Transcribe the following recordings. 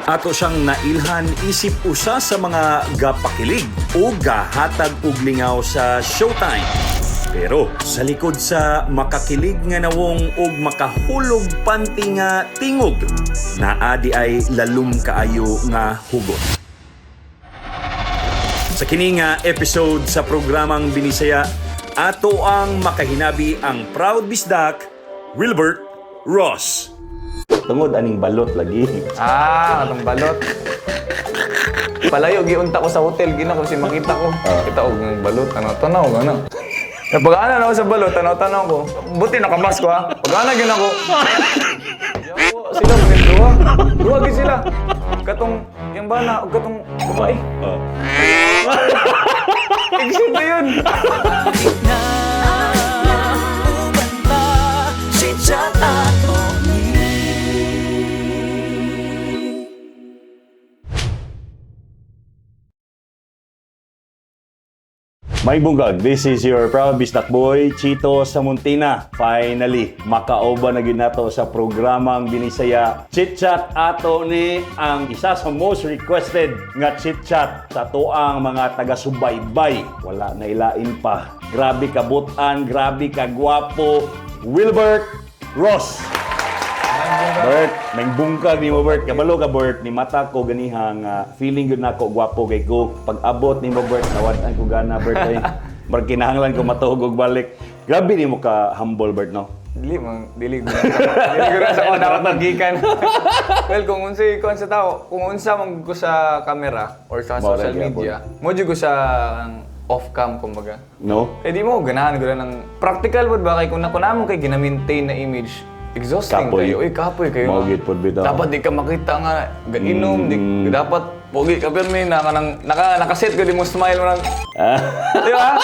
Ato siyang nailhan isip usa sa mga gapakilig o gahatag og lingaw sa Showtime. Pero sa likod sa makakilig nga nawong og makahulog panty nga tingog, naa di ay lalum kaayo nga hugot. Sa kini nga episode sa programang Binisaya, ato ang makahinabi ang proud bisdak, Wilbert Ross. Tungod aning balot lagi. Ah, atong balot. Palayo giunta ko sa hotel gina ko si makita ko. Kita og ng balot ano tanaw ano. Kapag ana na ako sa balot, tanaw-tanaw ko. Buti nakamask ko ha. Pag ana gyud ako. Yawa, sila mga duha. Duha gyud sila. Katong yung bana og katong babae. Exit na yun. May bungkag, this is your proud bisdak boy, Chito Samuntina. Finally, makauban na gyud nato sa programang Binisaya. Chit Chat ato ni ang isa sa most requested nga chit chat sa tuang mga taga-subaybay. Wala na ilain pa. Grabe ka butan, grabe ka gwapo. Wilbert Ross. Bert, may bungkag ni mo Bert. Kabalo ka Bert, ni mata ko ganiha nga feeling gyud nako gwapo kay ko. Pag abot ni mo Bert, nawad-an ko gana Bert ay. Murag kinahanglan ko matuog og balik. Grabe nimo ka humble Bert, no? Dili man, dili ko. Dili ko na sa kung dapat magikan. Well, kung unsay kuan sa tao, kung unsa man ko sa camera or sa Mao ra social gyapon. media, mo jud ko sa off cam kumbaga. No? Kaya di mo ganahan ko na ng practical pod ba kay kung nako namo kay gina-maintain na image, exhausting Kapoy. kayo. Uy, kapoy kayo. Mao gyud pod bitaw. Dapat di ka makita nga gainom, di dapat pogi ka pirmi na kanang naka nakaset ka di mo smile mo lang. Di ba?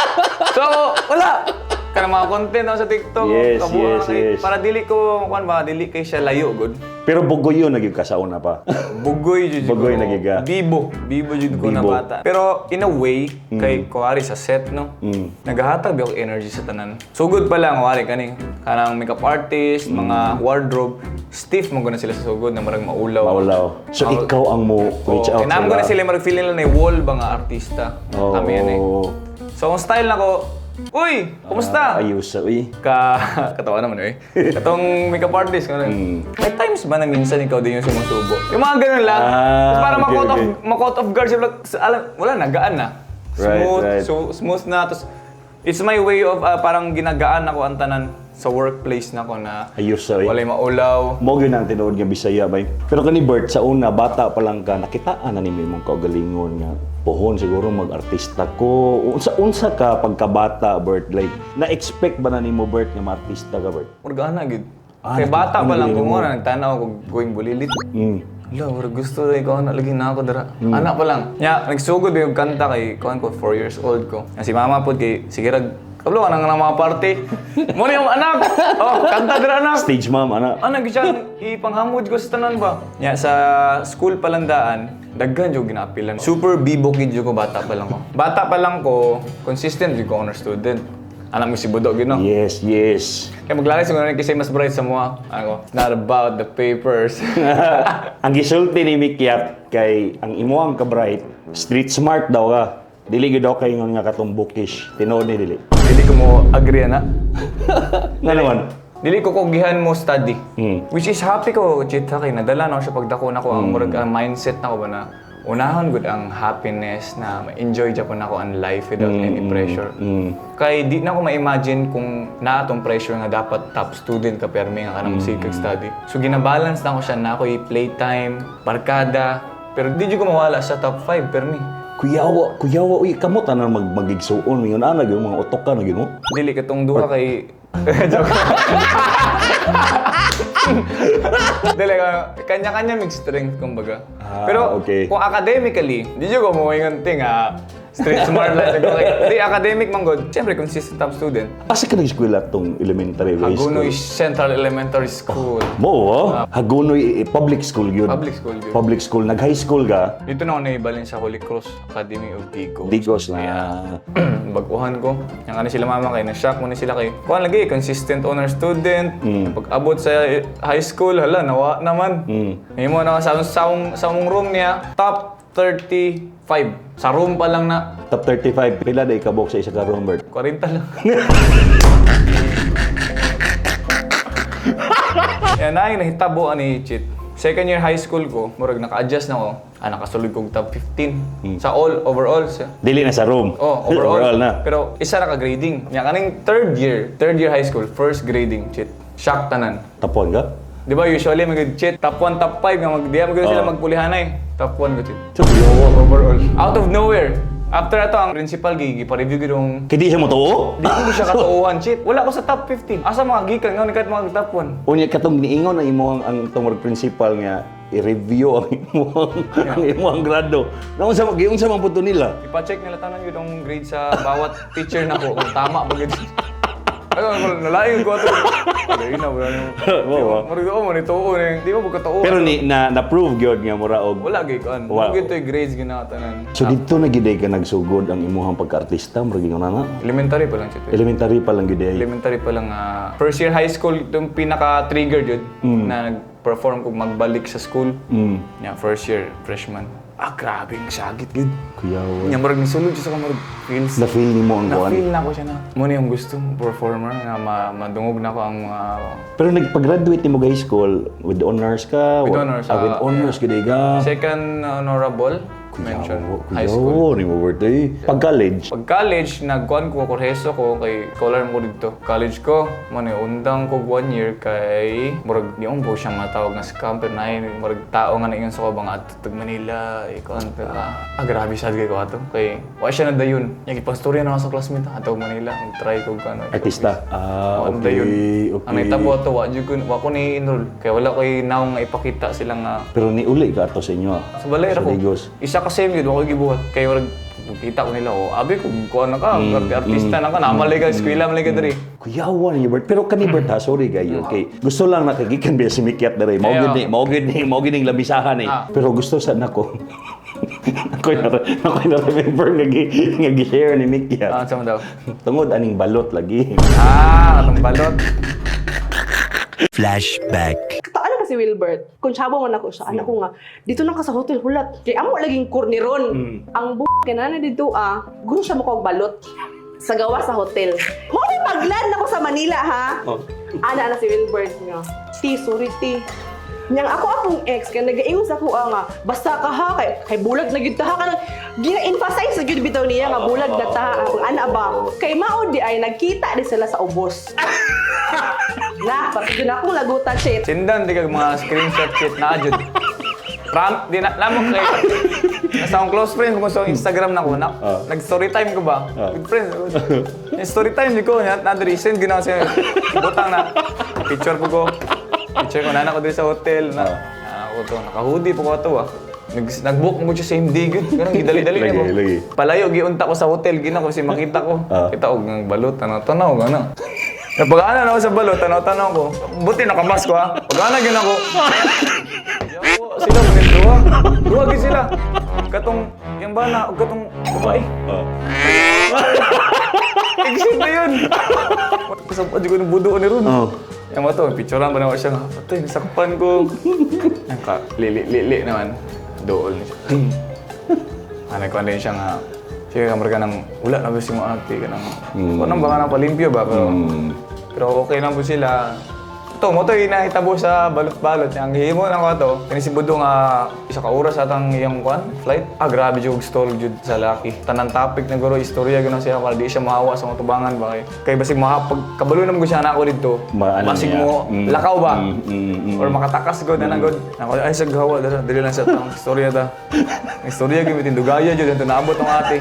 So, wala. Kanang mga content ako sa TikTok. Kabuha kay- Para dili ko, kuan ba, dili kay siya layo, good. Pero bugoy yun nagyud ka sa una pa. Bugoy jud ko. Bugoy na giga. Bibo. Bibo jud ko na Bibo. bata. Pero in a way, kay kuwari sa set, no? Nagahatag ba ako energy sa tanan. Sugod pa lang, kuwari kaning kanang makeup artist, mga wardrobe, stiff mo na sila sa sugod na marag maulaw. Maulaw. So ikaw ang mo reach out Oh, Kinam ko na sila marag feeling nila na wall ba nga artista. Oo. Kami yan eh. So ang style nako, "Uy, kumusta?" Ayos uy. Ka katawa naman eh. Katong makeup artist ganun. May times ba na minsan ikaw din yung sumusubo? Yung mga ganun lang. Ah, Tapos para ma-caught off, ma-caught off guard sila, alam, wala na, gaan na. Smooth, so smooth na. Tapos, it's my way of parang ginagaan ako ang tanan sa workplace na ko na Ayos uy. walay maulaw. Mo gyud ang tinuod nga Bisaya bay. Pero kani Bert sa una bata pa lang ka nakitaan na nimo imong kaugalingon nga pohon siguro mag-artista ko. Unsa unsa ka pagkabata Bert, like na-expect ba na nimo Bert nga maartista ka Bert? Organa gid. Ah, Kay bata pa ano lang yun ko mo? mo na nagtanaw ko going bulilit. Ala, wala gusto rin ko na lagi na ako dara. Anak pa lang. Nya, nagsugod yung kanta kay kuan ko 4 years old ko. Nga si mama pod kay sige rag kablo ka nang mga party. Mo ni yung anak. Oh, kanta dara anak. Stage mom ana. Ano gyud siya ipanghamod ko sa tanan ba? Nya sa school palandaan, daghan jud ginaapilan. Super bibo kid jud ko bata pa lang ko. Bata pa lang ko, consistent jud ko honor student. Anak mo si Budo gyud no. Yes. Kaya maglagay siguro na kasi mas bright sa mga. Ako, it's not about the papers. Ang gisulti ni Mikyat kay ang imuhang ka bright, street smart daw ka. Dili gyud daw kay ingon nga katong bookish. Tinuod ni dili. Dili ko mo agree na. Nga naman. Dili ko kugihan mo study. Which is happy ko, Chita, kay nadala na ako siya pagdako na ko ang murag ang mindset na ko ba na unahan gud ang happiness na ma-enjoy japon ako ang life without any pressure. Kay di na ko ma-imagine kung naa tong pressure nga dapat top student ka permi nga kanang mm. Kag study. So ginabalance na ko siya na ako'y playtime, barkada, pero di jud ko mawala sa top 5 permi. Kuyawa, kuyawa, uy, kamot na magigsuon. Ngayon, ana, yung mga utok ka na, yun, mo. Dili katong duha kay joke. Dili kanya-kanya mixed strength kumbaga. Ah, Pero okay. kung academically, di jud ko mo ingon ting street smart lang ko kay. Di academic man god. Siyempre consistent top student. Asa ka nag-eskwela tong elementary high school? Hagunoy Central Elementary School. Mo, oh. Hagunoy, eh, public school yun. Public school yun. Public school. Nag-high school ka, Dito na ako naibalin sa Holy Cross Academy of Digos. Digos na. Baguhan ko. Yang ano sila mama kay na-shock mo na sila kay. Kuan lagi consistent honor student. Pag abot sa high school, hala, nawa naman. Himo na sa among room niya, top 35. Sa room pa lang na. Top 35, pila day kabok sa isa ka room, Bert? 40 lang. Yan na yung nahitabo ani Chit. Second year high school ko, murag naka-adjust na ko. Ah, nakasulod kog top 15. Sa all, overall. Sa, Dili na sa room. Oh, overall. Overall na. Pero isa ra ka grading. Nya kaning third year high school, first grading, Chit. Shock tanan. Top 1 ka? Di ba usually mag cheat top 1, top 5 nga mag diya mag sila magpulihanay. Top 1 ko, Chit. So, yo. Overall. Out of nowhere. After ato ang principal gi pa-review gid yung Kaya di siya mo tuo? Di ko siya katuohan, Chit. Wala ko sa top 15. Asa mga gikan nga kahit mga top 1. Unya katong niingon ang imong ang tungod principal nga i-review ang imong grado. Naunsa man giunsa man pud to nila? Ipa-check nila tanan yun ang grade sa bawat teacher na ko kung tama ba gid. Ay, nalayo ko ato. Dali na, wala nang. Oo. Murag ko mo ni tuo ni. Di mo katuo. Pero ni na na-prove gyud nga mura og Wala gyud kuan. Wala. Wala gyud to'y grades ginatanan. So dito na gid ay ka nagsugod ang imuhang pagka-artista, mura gyud na. Elementary pa lang siya. Elementary pa lang gid ay. Elementary pa lang, first year high school yung pinaka-trigger jud na nag-perform ko magbalik sa school. Yeah, first year freshman. Ah, grabe ang sagit gud. Kuyawa. Nya murag nisulod siya sa murag feels. Na-feel nimo ang kuan. Na-feel na ko siya na. Mo na yung gusto performer nga madungog na ko ang mga Pero nagpag-graduate nimo high school with honors ka? With honors, Ah, with ah, honors gid ay ka. Second honorable mention high school. Kuyawa nimo birthday. Pag college, Pag college, nagkuan ko, kurheso ko, kay scholar mo dito. College ko, man undang ko one year kay murag di mo po siya matawag nga scam, pero naay murag tao nga naingon sa ko bang ato tag Manila, ikuan pero ah, grabe sad kay ko ato kay wa siya nadayon. Nya gipang-storya na ako sa classmate ato Manila, mag-try ko ano. Artista. Ah, Wa okay, dayon. okay. Ang nahitabo ato wa jud ko wa ko ni enroll kay wala koy naong nga ipakita sila nga Pero niuli ka ato sa inyo, ah. Sa balay ra Sa ko. Digos. Isa ka same yun, ako gibuhat. Kay murag kita ko nila, oh, abi ko kuan na ka, artista na ka, namalay ka, eskwela malay ka diri. Kuyawa ni Bert. Pero kani Bert ha, sorry kayo. Okay. Gusto lang nakagikan biya si Mikyat dere. Mao Kaya- gid ni, mao gid ni, mao gid ning labisahan eh. Ah. Pero gusto sa nako. Ako na remember nga gi-share ni Mikyat. Ah, sama daw. Tungod aning balot lagi. Ah, atong balot. Flashback. Kataan na si Wilbert. Kung tsabo man ako siya, anak ko nga, dito lang ka sa hotel, hulat. Kay amo laging korniron. Ang kay na dito ah, gusto siya mo balot sa gawa sa hotel. Mo ni pagland ako sa Manila ha. Oh. Ana na si Wilbert nga. Ti, sorry ti. Nyang ako akong ex kay nagaingon sa ako nga basta ka ha kay, kay bulag na gyud ta ha kanang gina-emphasize sa gyud bitaw niya nga bulag na ta ha. Ang ana ba kay mao di ay nagkita di sila sa ubos na pati gyud akong lagutan shit. Sindan di kag mga screenshot shit na jud. Pram, di na lamok kay nasa akong close friends ko sa Instagram na ko na. Ah. Nag story time ko ba? Ah. With friends. Yung story time di ko na na diri send ginawa siya. Butang na picture po ko. Picture ko na ko diri sa hotel na. Ah. Na ako to naka-hoodie po ko ato ah. Nag-book mo siya same day gud. Ganun gidali-dali Lagi, na mo. lagi. Palayo giunta ko sa hotel gina ko kasi makita ko. Ah. Kita og ng balot ano tanaw gana. Pag ana na ako sa balot, tanaw-tanaw ko. Buti nakamask ko ha. Pag ana gyud ako. Yawa, sila man duha. Duha gyud sila. Katong yung bana ug katong babae. Oh. Exit na yun. Kasama di ko ng budo ni Ron. Oh. Yung mga to, picturean pa naman siya nga. Patay, nasakpan ko. Ang ka, lili-lili naman. Dool niya siya. Ano ko din siya nga. Sige, kamar ka ng, wala na ba si mo ate ka ng, mm. Kung baka nang palimpyo ba, pero, pero okay lang po sila. Ito, mo to inahitabo sa balot-balot. Ang himo na ko to, kani si Budo nga isa ka oras atang iyang kwan, flight. Ah, grabe jud stall jud sa laki. Tanan topic na guro istorya gud na siya para di siya mahawa sa mga tubangan ba kay. Kay basig mahapag kabalo na mo siya na ako didto. Maano Basig niya. mo lakaw ba? Or makatakas gud na gud. Ako ay sa gawa dala dili lang sa tang istorya ta. Ang istorya gyud bitin dugaya jud anto naabot ang ate.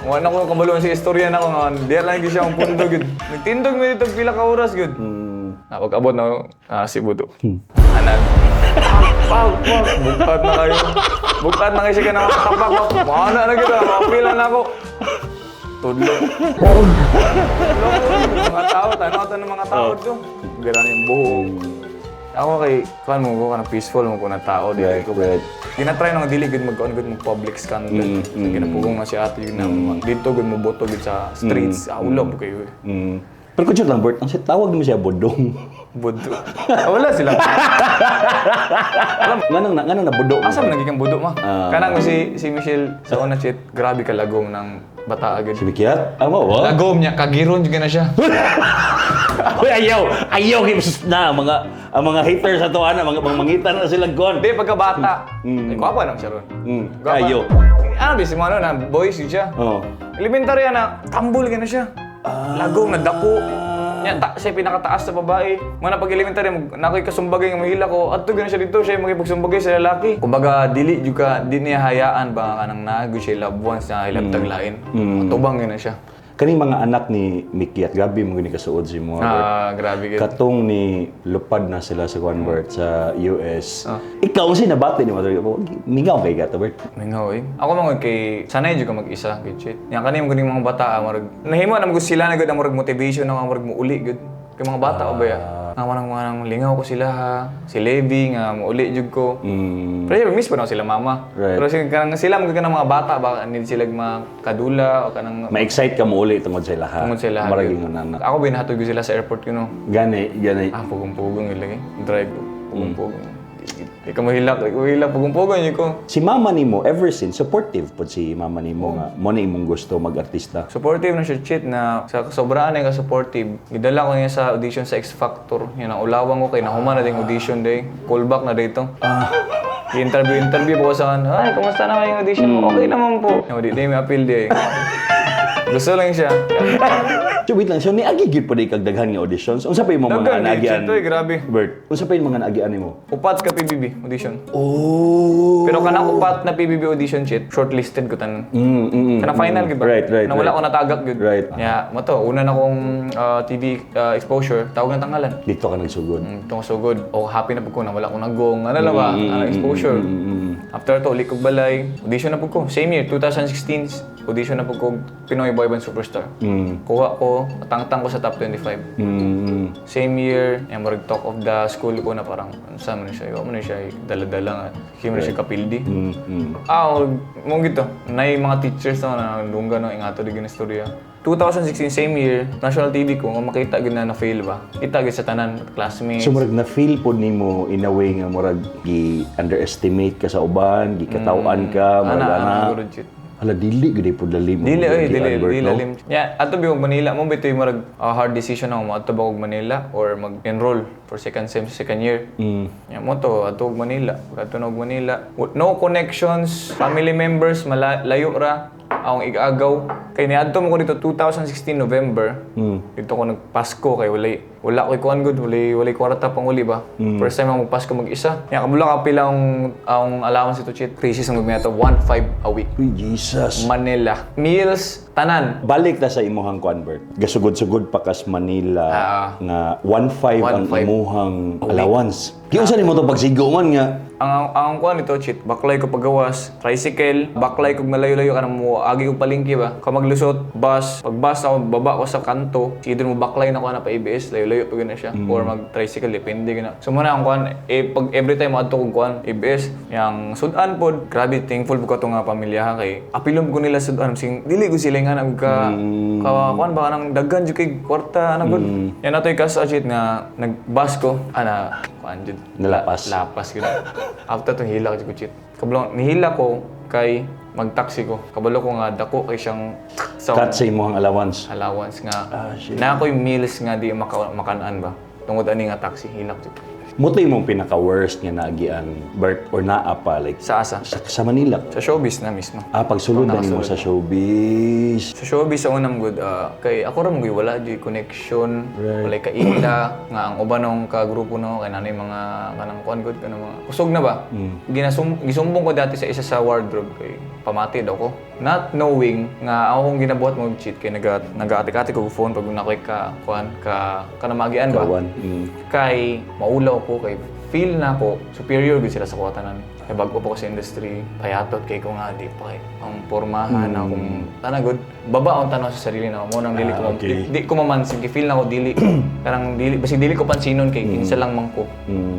Wala na ko kabalo sa istorya na ko nga di lang gyud siya ang pundo gud. Nagtindog mi dito pila ka oras gud. Na pag-abot na ah, si Budo. Anan. Pag, pag, bugkat na kayo. Bugkat na kayo siya ka na makapak. Mana na kita, makapila na ako. Tudlo. Tudlo. Mga tao, tanaw ng mga tao do. Gira na yung buhok. Ako kay, kuan mo ko kanang peaceful mo ko na tao. Dili ko. Ginatry na nga dili gud mag gud mag public scandal. Ginapugong na si ate yun na dito gud mo boto gud sa streets. Ah, ulo po kayo. Eh. Pero kung lang, Bert, ang tawag mo siya Bodong. Budo. Ah, wala sila. Nganong nabudo mo? Asa man naging budo ma? Ah. Kanang si Michelle sa una, chit, grabe ka lagom ng bata agad. Si Bikiat? Ah, mo ba? Lagom niya, kagiron jud na siya. Uy, ayaw! Ayaw! Na, ang mga haters sa to, ana, mga mangita na sila gon. Hindi, pagkabata. Ay, gwapa naman siya ron. Gwapa. Ayo. Ano, di si Mano na, boys yun siya. Oh. Elementary na, tambol ka na siya. Lagom, nadako. Nya, siya pinakataas sa babae. Mga pag elementary, nakoy kasumbagay nga mahila ko. Adto gana siya dito, siya makipagsumbagay sa lalaki. Kumbaga, dili jud ka, di niya hayaan ba nga kanang nago siya loved ones na hilabtag lain. Tubang yun na siya. Kaning mga anak ni Mickey at grabe mo gini kasuod si mo. Ah, grabe gid. Katong ni lupad na sila sa Convert sa US. Ikaw si nabati ni Mother. Mingaw kay gato, Bert. Mingaw eh. Ako man gud kay sanay jud ka mag-isa gid shit. Nya kani mo mga bata ah, murag nahimo na mo gud sila na gud ang murag motivation na murag muuli gud. Kay mga bata o ba ya? Nga manang manang lingaw ko sila ha. Si Levi nga muuli jud ko. Pero syempre, miss pa na sila mama. Pero sila kanang sila mo kanang mga bata ba need sila mga kadula o kanang Ma-excite ka mo uli tungod sa ilaha. tungod sa ila. Marag ingon na. Ako binahatod ko sila sa airport yun. Gani, gani. Ah, pugong-pugong yun lagi. Drive ko. Pugong-pugong. Di ka mahilak, di ka mahilak. Pugong-pugong yun ko. Si mama nimo ever since supportive pod si mama nimo nga mo na imong gusto mag-artista. Supportive na siya, chit, na sa sobraan na ka-supportive. Gidala ko niya sa audition sa X Factor. Yan ang ulawang ko kay nahuman na ding audition day. Callback na dito. Ah. Interview, interview po ko sa kan. "Ay, kumusta naman yung audition mo?" "Okay naman po." Yung di may appeal di. Gusto lang siya. So wait lang, so niagi gyud pod kag daghan nga auditions. Unsa pa imong mga Daghan gyud, naagian? chit, oy, grabe. Bert, unsa pa imong mga naagian nimo? Upat ka PBB audition. Oh. Pero kanang upat na PBB audition, chit, shortlisted ko tanan. Kanang final gyud ba? Right, Na wala ko natagak gyud. Ya, mo to, una na kong TV exposure, tawag na tangalan. Dito ka nagsugod. Itong sugod. O happy na pud ko na wala ko nagong ano lang ba, ano, exposure. After to, ulit kog balay. Audition na pud ko. Same year, 2016, audition na pud ko Pinoy Boy Band Superstar. Kuha ko, tangtang ko sa top 25. Same year, eh, murag talk of the school ko na parang, ano sa man siya, iwa man siya, dala-dala nga. Hindi man siya kapildi. Ah, mo gito. Nay mga teachers na nandungga no ingato di gina istorya. 2016, same year, national TV ko nga makita gid na na-fail ba. Kita gid sa tanan classmates. So murag na feel pod nimo in a way nga murag gi underestimate ka sa uban, gikataw-an ka, murag Ana, ana. ana, guro, chit. Hala, dili gid pod lalim. Dili oy, dili, Albert, dili no? lalim. Yeah, ato bi og Manila mo bitoy murag hard decision ako mo adto ba og Manila or mag-enroll for second sem second year. Yeah, mo to adto og Manila, adto na og Manila. No connections, family members layo ra akong igagaw. Kay niadto mo ko dito 2016 November. Dito ko nagpasko kay walay wala koy kuan gud, walay kwarta pang uli ba. First time ako magpasko mag-isa. Ya kabula ka pila ang allowance ito, chit. Crisis ang gumita 1.5 a week. Uy, Jesus. Manila. Meals, tanan. Balik ta sa imuhang kuan, Bert. Gasugod-sugod pa kas Manila nga 1.5 ang 1.5 imuhang allowance. Giunsa nimo to pagsigo man nga? Ang kuan nito, chit, baklay ko pagawas, tricycle, baklay ko malayo-layo ka mo agi ko palengke ba. Ka maglusot, bus, pag bus ako baba ko sa kanto, sige dun mo baklay na ko na pa ABS, layo-layo pa gyud na siya. Or mag tricycle depende gyud na. So muna ang kuan eh, pag every time adto kog kuan ABS, yang sudan pod, grabe thankful po ka to nga pamilya ha, kay apilom ko nila sudan sing dili ko sila nga nag ka, ka kuan ba nang daghan jud kay kwarta ana gud. Yan atoy kas chit nga nag-bus ko ana kuan jud. Nalapas. Lapas gud. After tong hila ko chit. Kabalo nihila ko kay magtaxi ko. Kabalo ko nga dako kay siyang sa Cut sa imuhang allowance. allowance nga. Ah, shit. Na ako'y meals nga di makanaan ba. Tungod ani nga taxi hilak jud. Mo to imong pinaka worst nga naagian, Bert, or naa pa like Sa asa? sa Manila. Sa showbiz na mismo. Ah, pagsulod na nimo sa showbiz. Sa showbiz sa unang good, kay ako ra mo wala jud connection, walay kaila, nga ang uban nung kagrupo no kay nanay mga kanang kuan good kanang mga kusog na ba. Gisumbong ko dati sa isa sa wardrobe kay pamati daw ko. Not knowing nga ako kong ginabuhat mo cheat kay nagaati-ati ko og phone pag nakoy ka kuan ka kanamagian ba. Kawan. Kay maulaw ko kay feel na ako superior gud sila sa kuwata nani. Kay bago pa ko sa industry, payatot kay ko nga di pa kay ang pormahan akong tanagod. Baba ang tanaw sa sarili na mo nang dili ko di ko mamansin kay feel na ko dili kanang dili basi dili ko pansinon kay kinsa lang man ko.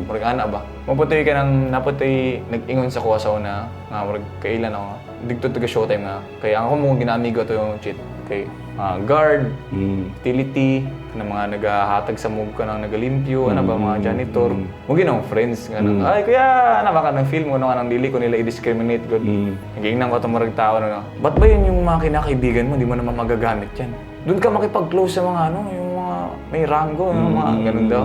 Murag ana ba. Maputoy ka nang naputoy nag-ingon sa kuha sa una nga murag kailan ako nga. Didto taga Showtime nga. Kay ang ako mo ginaamigo to yung cheat kay guard, utility, kanang mga nagahatag sa move ka nang nagalimpyo, ano ba, mga janitor. Mo ginang friends nga nang, "Ay kuya, ana baka nang feel mo no nga nang dili ko nila i-discriminate good." Nagingnan ko itong murag tao na, "Ba't ba yun yung mga kinakaibigan mo, di mo naman magagamit yan? Doon ka makipag-close sa mga ano, yung mga may ranggo, yung mga ganun daw."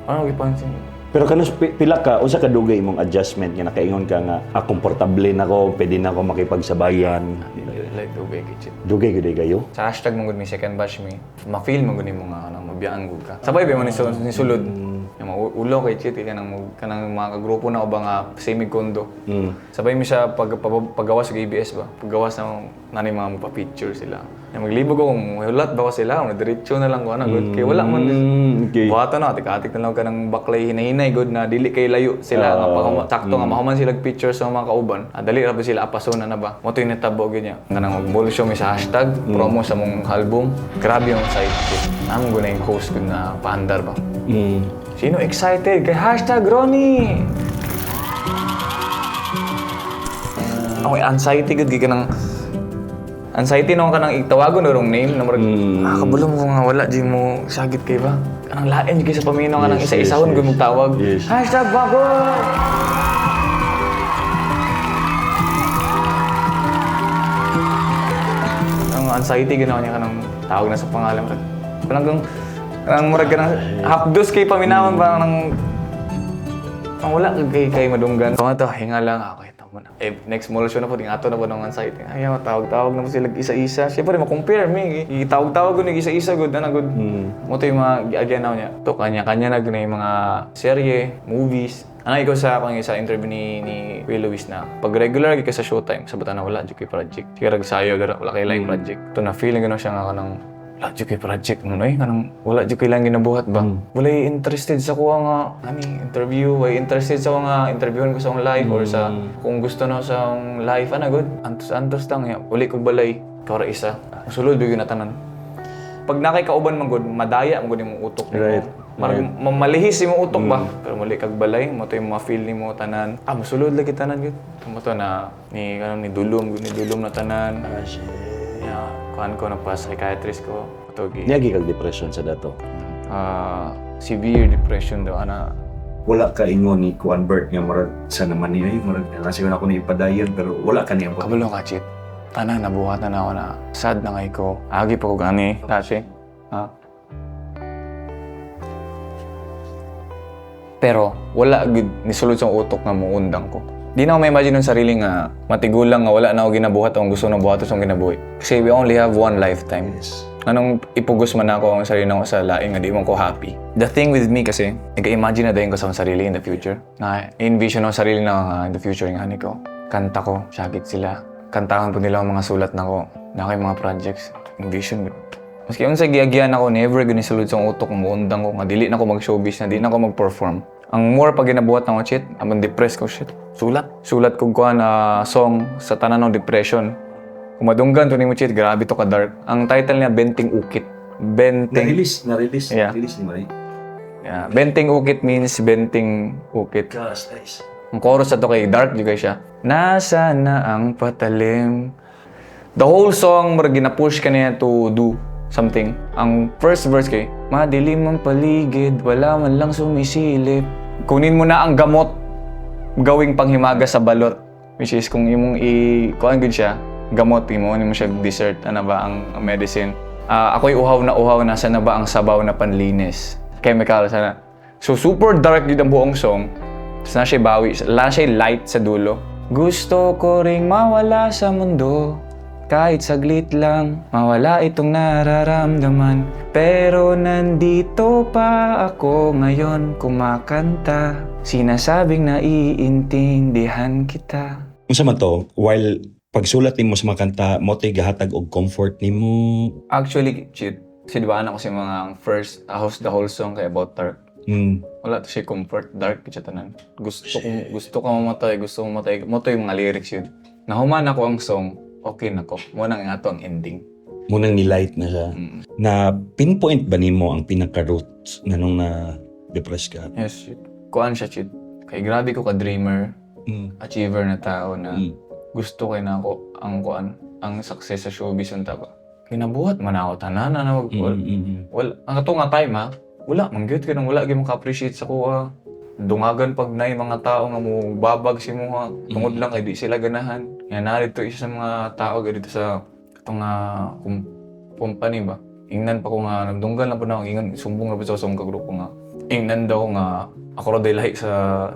Ano gipansin? Pero kanus pila ka unsa ka dugay imong adjustment nga nakaingon ka nga komportable na ko, pwede na ako makipagsabayan? Like dugay kay chit. Dugay gud kayo. Sa hashtag mo gud mi second batch mi, ma-feel mo gud nimo nga kanang mabiyaan gud ka. Sabay ba mo ni sulod. Yung mga ulo kay chit kay kanang mga kagrupo na o ba nga same condo. Sabay mi siya paggawas og ABS ba. Paggawas na nanay mga magpa-picture sila. Yung maglibog ako, muhulat ba ko sila, mo diretso na lang ko ana gud kay wala man. Buhaton na, atik-atik na lang ka ng baklay hinay-hinay gud na dili kay layo sila nga sakto nga mahuman sila picture sa mga kauban. Dali ra ba sila apaso na na ba. Mo to'y natabo gyud niya. Kanang mag show mi sa hashtag promo sa mong album. Grabe yung site. Amo gud na yung host gud na paandar ba. Sino excited kay #Ronnie? Ako anxiety gud kay kanang anxiety no kanang itawagon na name na murag kabulo mo nga wala di mo sagit kay ba kanang lain kay sa paminaw kanang isa-isahon gud mong tawag #bago. Ang anxiety ginawa niya kanang tawag na sa pangalan murag kanang kanang murag kanang half dose kay paminawon ba kanang ang wala kay kay, kay madunggan. Kung to, hinga lang ako. Tama na. Eh, next mall show na po, ato na po ng anxiety. Ay, tawag-tawag na po sila isa-isa. Siyempre, ma-compare me. Itawag-tawag ko ng isa-isa, good na, good. Mo to yung mga giagyan na niya. To, kanya-kanya na gud na yung mga serye, movies. Ano ikaw sa kung sa interview ni Will Lewis na pag regular gyud ka sa Showtime sa na wala jud kay project. Sige rag sayo dara wala kay line project. To na feeling gano siya nga kanang wala jud kay project mo noy kanang wala jud kay lang ginabuhat ba. Wala interested sa kuha nga ani interview, wala interested sa kuha nga interviewon ko sa akong live or sa kung gusto na sa akong live ana good. Antos-antos lang ya. Uli kog balay kawra isa. Sulod gyud na tanan. Pag nakay kauban man gud, madaya man gud imong utok nimo. Marag mamalihis imong utok ba? Pero muli kag balay, mo to yung ma-feel nimo tanan. Mosulod lagi tanan gud. Mo to na ni kanang ni dulom gud ni dulom na tanan. Ah, shit. Yeah, kuan ko na pa psychiatrist ko. Ato gi Niagi kag depression sa dato. Severe depression daw ana. Wala ka ingon ni Kuan Bert nga murag sa naman niya, eh, murag nasa ako ni ipadayon pero wala ka niya. Kabalo ka chit. Tanan nabuhatan na ako na sad na ngay ko. Agi pa ko gani dati. Ha? Pero wala gid nisulod sa utok nga muundang ko. Di na ako ma-imagine ng sarili nga matigulang nga wala na ako ginabuhat ang gusto na buhaton sa akong kinabuhi. Kasi we only have one lifetime. Anong ipugos man ako ang sarili nako sa laing nga di man ko happy. The thing with me kasi, nag-imagine na dayon ko sa akong sarili in the future. Na envision ako sarili na nga in the future nga ani ko. Kanta ko, syagit sila. Kantahan po nila ang mga sulat nako. Na kay mga projects. Envision ko. Maski unsa giagyan ako, never gani sulod sa utok muundang ko nga dili na ko mag-showbiz na dili na ko mag-perform. Ang more pag ginabuhat nako shit, amon depressed ko shit. Sulat. Sulat ko kuan na song sa tanan ng depression. Kung madunggan to nimo chit, grabe to ka dark. Ang title niya Benting Ukit. Benting Na-release, na-release, na-release ni Marie. Yeah. Benting Ukit means benting ukit. Gosh, nice. Ang chorus na to kay dark juga siya. Nasa na ang patalim? The whole song murag gina-push ka niya to do something. Ang first verse kay, madilim ang paligid, wala man lang sumisilip. Kunin mo na ang gamot, gawing panghimaga sa balot. Which is kung imong i kuan gud siya, gamot imo nimo siya dessert ano ba ang medicine. Ako'y uhaw na uhaw nasa na ba ang sabaw na panlinis? Chemical sana. So super dark yun ang buong song. Tapos na siya bawi, wala siya light sa dulo. Gusto ko ring mawala sa mundo, kahit saglit lang, mawala itong nararamdaman. Pero nandito pa ako ngayon kumakanta, sinasabing naiintindihan kita. Unsa man to, while pagsulat nimo sa mga kanta, mo to'y gahatag og comfort nimo? Actually, chit, sinibaan ako sa mga first, host the whole song kay About Dark. Wala to siya comfort, dark siya tanan. Gusto ka mamatay, gusto ko mamatay. Mao to yung mga lyrics yun. Nahuman ako ang song, okay na ko. Mao nang ato ang ending. Mao nang ni-light na siya. Na pinpoint ba nimo ang pinaka-root na nung na-depress ka? Yes, shit. Kuan siya, shit. Kay grabe ko ka dreamer, achiever na tao na gusto kay na ako ang kuan, ang success sa showbiz unta ba. Ginabuhat man ako tanan ano, wala, wala ang ato nga time ha. Wala man gyud, kanang wala gyud maka-appreciate sa kuha. Dungagan pag nay mga tao nga mo babag si muha tungod lang kay di sila ganahan. Nga narito isa sa mga tao dito sa katong nga company ba. Ingnan pa ko nga nagdunggan lang po na ako ingon, sumbong na po sa akong kagrupo nga. Ingnan daw nga ako ra day lahi sa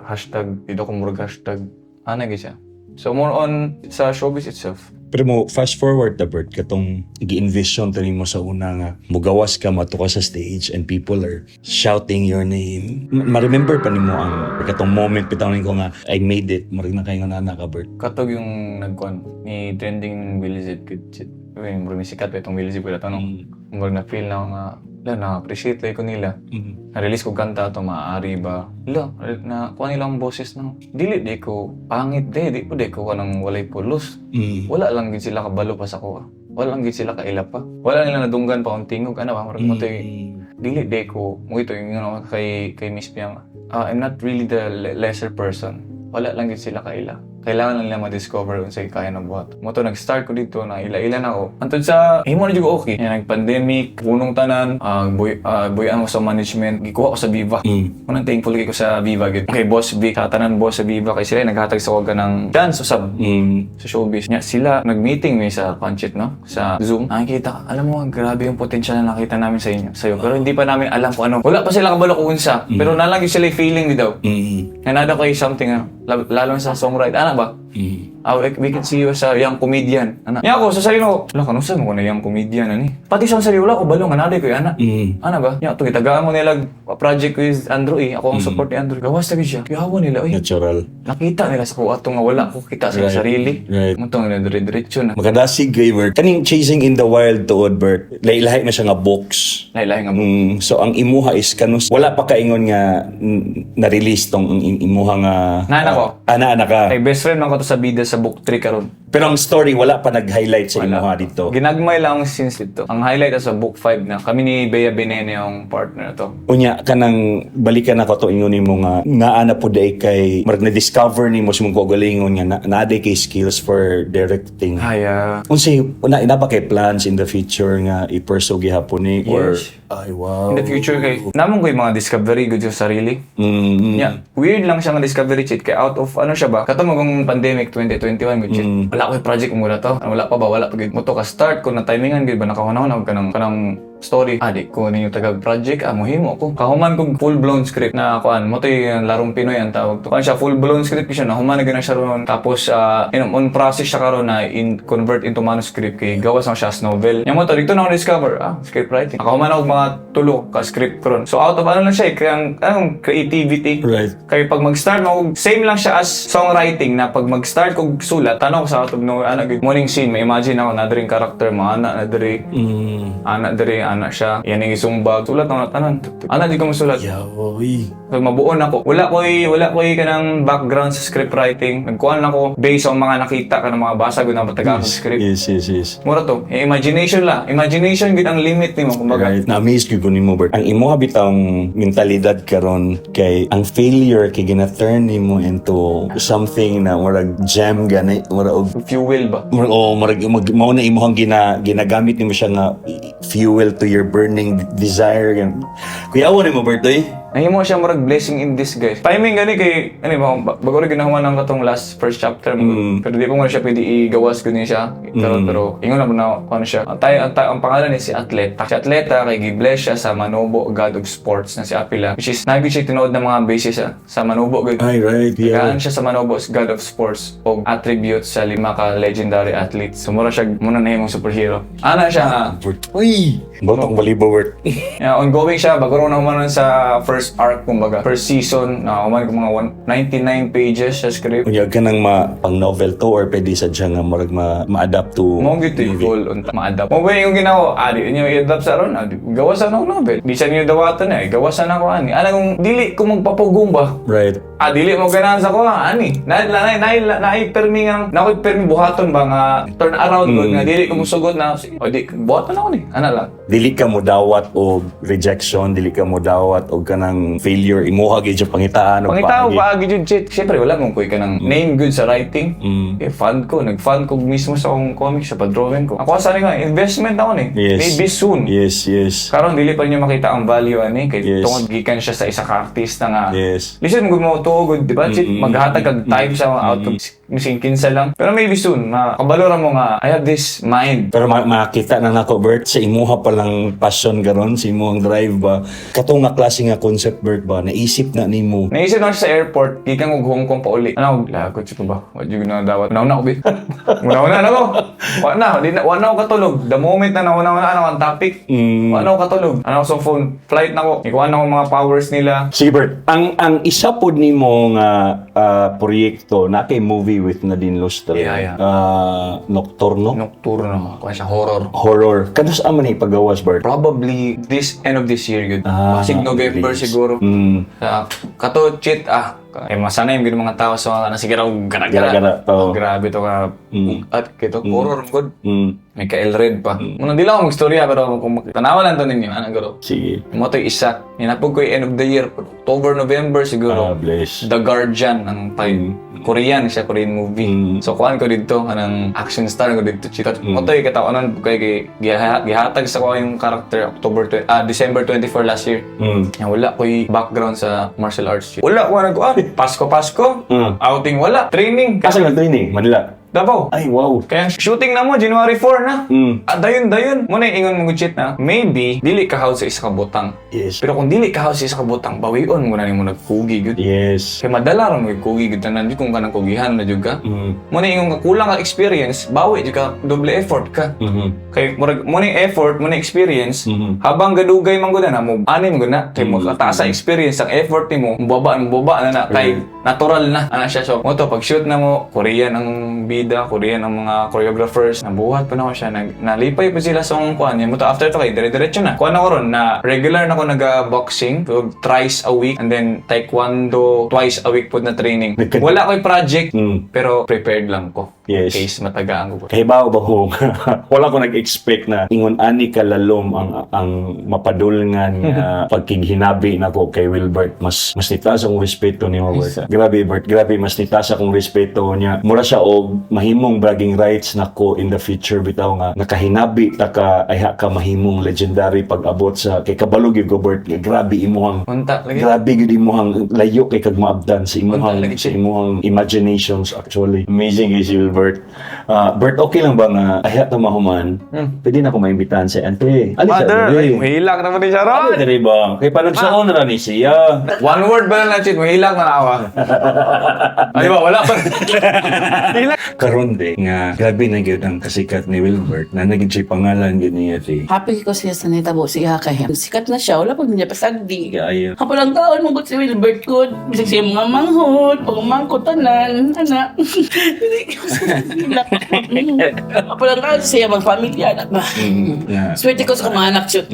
hashtag, dito ko murag hashtag. Ana gyud siya. So more on sa showbiz itself. Pero mo fast forward the Bert, katong gi-envision to nimo sa una nga mugawas ka, mato ka sa stage and people are shouting your name. Ma-remember pa nimo ang katong moment bitaw ko nga "I made it," murag na kayo nga nana ka, Bert? Katog yung nagkuan ni trending Willie Z good shit. Uy, murag ni sikat pa itong Willie Z pala to, no. Murag na feel na ako nga la na appreciate like ko nila. Na-release ko kanta to maaari ba. La na kuha nila ang boses na dili di ko pangit di po di ko kanang walay pulos. Wala lang gid sila kabalo pa sa kuha. Wala lang gid sila kaila pa. Wala nila nadunggan pa akong tingog ano ba murag mo to dili di ko mo ito yung ano, kay Miss Piang. Ah, I'm not really the lesser person. Wala lang gid sila kaila. Kailangan lang nila ma-discover unsay kaya na buhat. Mo to nag-start ko dito na ila-ila na ako. Antod sa himo na jud ko okay. Yan, nag-pandemic, punong tanan, buyan mo sa management, gikuha ko sa Viva. Unang thankful kay ko sa Viva gid. Okay, Boss Vic, sa tanan boss sa Viva kay sila naghatag sa ko ng chance usab sa showbiz. Nya sila nag-meeting mi sa Conchit, no? Sa Zoom. Nakikita, alam mo, grabe yung potential na nakita namin sa inyo, sa'yo. Pero hindi pa namin alam kung ano. Wala pa sila kabalo kung unsa. Pero nalang yung sila yung feeling di daw. Nanada ko yung something, ah, lalo na sa songwriter. Ano ba? Ah, we can see you as a young comedian. Ana. Nya ako, sa sarili ko, wala ka, saan mo ko na young comedian, ani? Pati sa sarili, wala ko balo, nga naday ko, ana. Ana ba? Nya, ito, gitagaan mo nila project with Andrew eh. Ako ang support ni Andrew. Gawas na siya. Yawa nila, uy. Natural. Nakita nila sa kuha nga wala ko kita sa sarili. Mo nga dire-diretso na. Makadasig kay Bert. Kaning Chasing in the Wild tuod, Bert. Lahi-lahi na siya nga books. Lahi-lahi nga. So ang imuha is kanus wala pa kaingon nga na-release tong ang imuha nga Naa ko. Ana ana ka. Kay best friend man ko to sa bida sa book 3 karon. Pero ang story wala pa nag-highlight sa imuha dito. Ginagmay lang ang scenes dito. Ang highlight sa book 5 na kami ni Bea Benene yung partner to. Unya kanang balikan ako to ingon nimo nga naa na pud ay kay marag na-discover nimo sa imong kaugalingon nga naa day kay skills for directing. Ay, ah, Unsay una ina ba kay plans in the future nga i-pursue gihapon ni or Yes. ay wow. In the future kay namon ko yung mga discovery good sa sarili. Yeah. Weird lang siya nga discovery cheat kay out of ano siya ba? Kato mo kung pandemic 2021 good shit. Wala ko yung project mo to. Wala pa ba? Wala pa gid. Mo to ka start ko na timingan gid ba nakahunahon ako kanang kanang story. Ah, di ko ninyo tagag project. Ah, muhimo ko. Kahuman kog full blown script na kuan. Mo to yung Larong Pinoy ang tawag to. Kuan siya, full blown script siya. Nahuman na gid na siya ron. Tapos in, on process siya karon na in convert into manuscript kay gawas na siya as novel. Yang mo to dito na ako discover script writing. Nakahuman ako mga tulo ka script karon. So out of ano lang siya eh, kaya anong creativity. Kaya pag mag-start mo, same lang siya as songwriting na pag mag-start kog sulat, tanong ko sa out of nowhere, ana, gud, morning scene, may imagine ako, na diri character mo, ana, na diri, ana diri, ana siya, yan ang isumbag, sulat na tanan. Ana, di ko masulat. Yaoy. So, mabuon ako. Wala ko'y kanang background sa script writing. Nagkuhan lang ako based sa mga nakita kanang mga basa gud na mataga script. Yes. Mura to. Eh, imagination lang. Imagination gud ang limit nimo kumbaga. Right. Na-amaze gyud ko nimo, Bert. Ang imo bitawng mentalidad karon kay ang failure kay gina-turn nimo into something na murag gem gani, murag og Fuel ba? murag oh, murag mag, mao na imong ginagamit nimo siya nga fuel to your burning desire. Kuya nimo, Bert, oy. Nahimo siya murag blessing in disguise. Timing gani kay ano ba bago rin ginahuman ang katong last first chapter mo. Pero di pa mo na siya pwede igawas gani siya. Pero ingon na mo na kung ano siya. Ang pangalan ni si Atleta. Si Atleta kay gi-bless siya sa Manobo God of Sports na si Apila. Which is nagi siya tinuod ng mga basis sa Manobo gud. Ay, right. Tagaan siya sa Manobo God of Sports og attributes sa lima ka legendary athletes. So mura siya muna nahimong superhero. Ana siya nga Bert. Uy! Batang balibo, Bert. Yeah, ongoing siya. Bago rin naman sa first first arc, kumbaga, first season, na man ko mga 99 pages sa script. Unya ka nang ma pang novel to or pwede sa siya nga murag ma-adapt to Mo gyud to goal unta ma-adapt. Mo ba yung ginawa, adi inyo i-adapt sa ron, adi gawasan ako novel. Di sa niyo dawaton na, gawasan ako ani. Ana kung dili ko magpapugong ba? Ah, dili mo ganahan sa kuha, ani. Na na na na, na, permi nga, na ako'y permi buhaton ba nga turn around ko nga dili ko musugot na sige, o di buhaton ako ni. Ana lang. Dili ka mo dawat og rejection, dili ka mo dawat og kanang failure, imuha gyud siya pangitaan og Pangitao paagi. paagi jud, shit. Siyempre wala mong kuy ka ng name good sa writing. Eh, fund ko, nag-fund ko mismo sa akong comics sa pag-drawing ko. Ako sa nga investment ako ni. Maybe soon. Karon dili pa niyo makita ang value ani kay tungod gikan siya sa isa ka artista nga. Listen gud mo tuod, di ba? Chit, maghatag kag time sa mga outcome mising kinsa lang. Pero maybe soon, makabalo ra mo nga I have this mind. Pero makita na nako, Bert, sa imuha pa lang passion karon, sa imuhang drive ba, katong nga klase nga concept, Bert, ba naisip na nimo? Naisip na siya sa airport, gikan og Hong Kong pa uli. Ano, lagot siya pa ba? Wa jud na dawat. Una ko bi. Una na ko. Wa na, di na wa na ako katulog. The moment na nauna na ako ang topic, wa na ako katulog. Ano ako sa phone, flight na ko. Ikuha na ko mga powers nila. Sige, Bert, ang isa pod nimo nga proyekto na kay movie with Nadine Lustre. Yeah. Nocturno. Nocturno, kuha siya horror. Horror. Kanus man ni pagawas, Bert? Probably this end of this year gud. Ah, Basig November release. siguro. Sa kato cheat ah. Eh masanay yung mga tao sa mga nasigara og gara-gara. Gara-gara, oo. Grabe to ka at kito horror gud. May ka Red pa. Muna di lang ako magstorya pero kung tanawa lang to ninyo anang garo. Sige. Mo to isa. Ninapog ko yung end of the year, October, November siguro. Ah, bless. The Guardian ang type. Korean siya, Korean movie. So kuan ko dito kanang action star ko dito. Chita. Mo to kataonan kay kay gihatag sa ko yung character October December 24 last year. Ya, wala ko'y background sa martial arts. Wala ko nag ah, Pasko Pasko. Outing wala, training. Asa nga training? Manila. Davao. Ay, wow. Kaya shooting na mo January 4 na. Ah, dayon dayon. Mo na ingon mo cheat na. Maybe dili ka hawod sa isa ka butang. Pero kung dili ka hawod sa isa ka butang, bawion mo na nimo nagkugi gyud. Kay madala ra mo yung kugi gyud tanan kung kanang kugihan na jud ka. Mo na ingon ka kulang ka experience, bawi jud ka, doble effort ka. Kay murag mo na yung effort, mo na yung experience, habang gadugay man gud na mo ani mo gud na kay mo kataas sa experience ang effort nimo, mobaba na na kay natural na ana siya. So mo to pag shoot na mo, Korean ang bida, Korean ang mga choreographers, nabuhat pa na ko siya, nalipay pa sila sa akong kuan mo to. After to kay dire-diretso na kuan ako ron na regular na ko naga-boxing, so thrice a week and then taekwondo twice a week pod na training. Wala ko'y project pero prepared lang ko case matagaan ko. Kahibaw ba ko wala ko nag-expect na ingon ani kalalom ang mapadulngan nga pagkighinabi nako kay Wilbert. Mas nitaas akong respeto ni Wilbert. Grabe, Bert, grabe, mas nitaas akong respeto niya. Mura siya og mahimong bragging rights nako in the future bitaw nga nakahinabi ta ka ayha ka mahimong legendary pag abot sa kay kabalo gyud ko, Bert, nga grabe imuhang Unta lagi. Grabe gyud imuhang layo kay kag maabdan sa imuhang Unta lagi, sa imuhang imaginations actually. Amazing kay si Wilbert. Ah, Bert, okay lang ba nga ayha ta mahuman? Pwede na ko maimbitahan si ante. Ali sa Mother, ay, diri. mahilak naman ni Sharon. Ali diri ba? Kay panagsaon ra ni siya. One word ba na cheat? Mahilak na awa. Ay ba, wala pa. Hilak. Karon de nga grabe na gyud ang kasikat ni Wilbert na naging siya pangalan gyud niya ti. Happy ko siya sa nitabo siya kay sikat na siya, wala pa niya pasagdi. Kaayo. Kapalang kaon mo si Wilbert ko, bisag siya mga manghod, pagmangkot tanan, ana. Kapalang kaon siya mga pamilya anak ba. Yeah. Swerte ko sa mga anak shoot.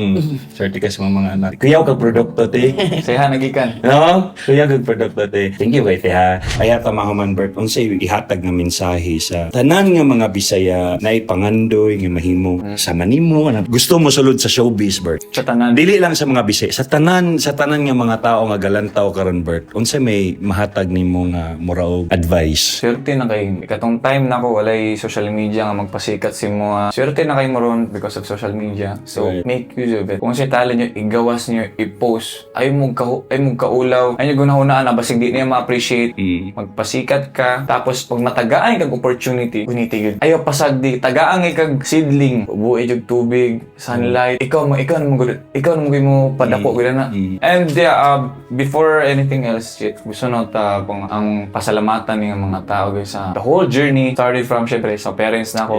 Swerte ka sa mga anak. Kuyaw kag produkto te. Seha nagikan. No? Kuya kag produkto te. Thank you kay te ha. Aya ta mahuman, Bert, unsay ihatag nga mensahe sa tanan nga mga Bisaya na ipangandoy nga mahimo sa manimo ano, gusto mo sulod sa showbiz, Bert? Sa tanan. Dili lang sa mga Bisaya, sa tanan nga mga tao nga galantaw karon, Bert. Unsa may mahatag nimo nga mura og advice? Swerte na kay katong time na ko walay social media nga magpasikat si mga swerte na kay mo ron because of social media. So make use of it. Kung sa talent nyo, igawas nyo, i-post. Ay mo kaulaw. Ay nyo gunahunaan na basig di niya ma-appreciate. Magpasikat ka. Tapos pag matagaan kag opportunity, guniti yun. Ayaw pasagdi. Tagaan kag seedling. Buhi jud tubig, sunlight. Ikaw na mo mo padako gud na. And yeah, before anything else, shit, gusto na ta pang ang pasalamatan ng mga tao guys sa the whole journey. journey started from, syempre, sa parents na ako.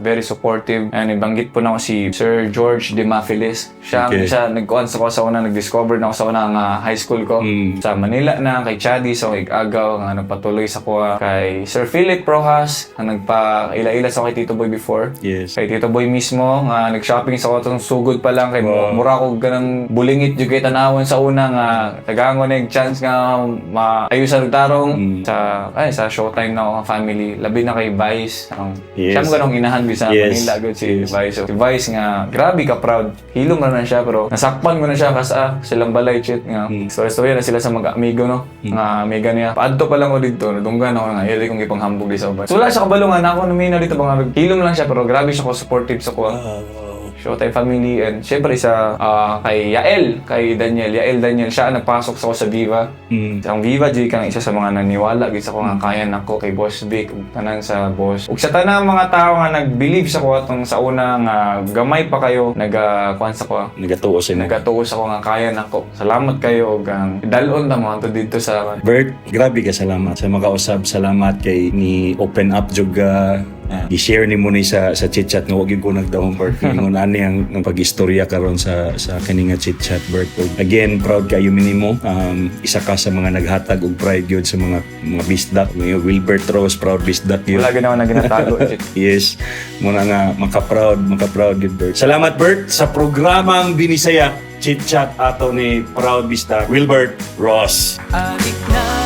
Very supportive. And ibanggit po na ako si Sir George De Mafilis. Siya, siya nagkuhan sa ko sa una, nag-discover na ako sa una nga high school ko. Sa Manila na, kay Chadi, sa so, Agaw, nga nagpatuloy sa kuha. Kay Sir Philip Rojas, nga nagpa-ila-ila sa kay Tito Boy before. Kay Tito Boy mismo, nga nag-shopping sa ko itong sugod pa lang. Kay mura ko ganang bulingit yung kay tanawon sa una nga tagangon na yung chance nga maayusan og tarong sa ay sa Showtime na ako ang family, labi na kay Vice ang siya mo ganong inahan sa Manila gud si Vice. So, si Vice nga grabe ka proud, hilom ra na siya pero nasakpan mo na siya kasi silang balay, chit, nga story story na sila sa mga amigo, no, nga amiga niya. Paadto pa lang ko didto, nadunggan ako nga ili kong ipanghambog di sa uban. So wala siya kabalo nga na ako namina dito ba nga hilom lang siya pero grabe siya ko supportive sa kuha. Showtime family and syempre sa kay Yael, kay Daniel, Yael Daniel, siya ang nagpasok sa ko sa Viva. Ang Viva G kang isa sa mga naniwala gid sa ko nga kaya nako, kay Boss Vic ug tanan sa boss. Ug sa tanang mga tao nga nag-believe sa ko atong sa una nga gamay pa kayo naga kuan sa ko. Nagatuo sa inyo. Nagatuo sa ko nga kaya nako. Salamat kayo ug ang dalon ta mo anto didto sa Bert, grabe ka, salamat sa makausab. Salamat kay ni open up jud ka. I-share ni mo ni sa chit-chat nga wag gyud ko nagdahom, Bert. Ingon ani ang pag-istorya karon sa kani nga chit-chat, Bert. Ug again, proud kayo nimo. Isa ka sa mga naghatag og pride gyud sa mga bisdak. Ngayon, Wilbert Rose, proud bisdak yun. Wala ginawa na ginatago, chit. Yes, muna nga maka-proud, maka-proud gyud, Bert. Salamat, Bert, sa programang Binisaya Chit Chat ato ni proud bisdak Wilbert Ross. Adik na.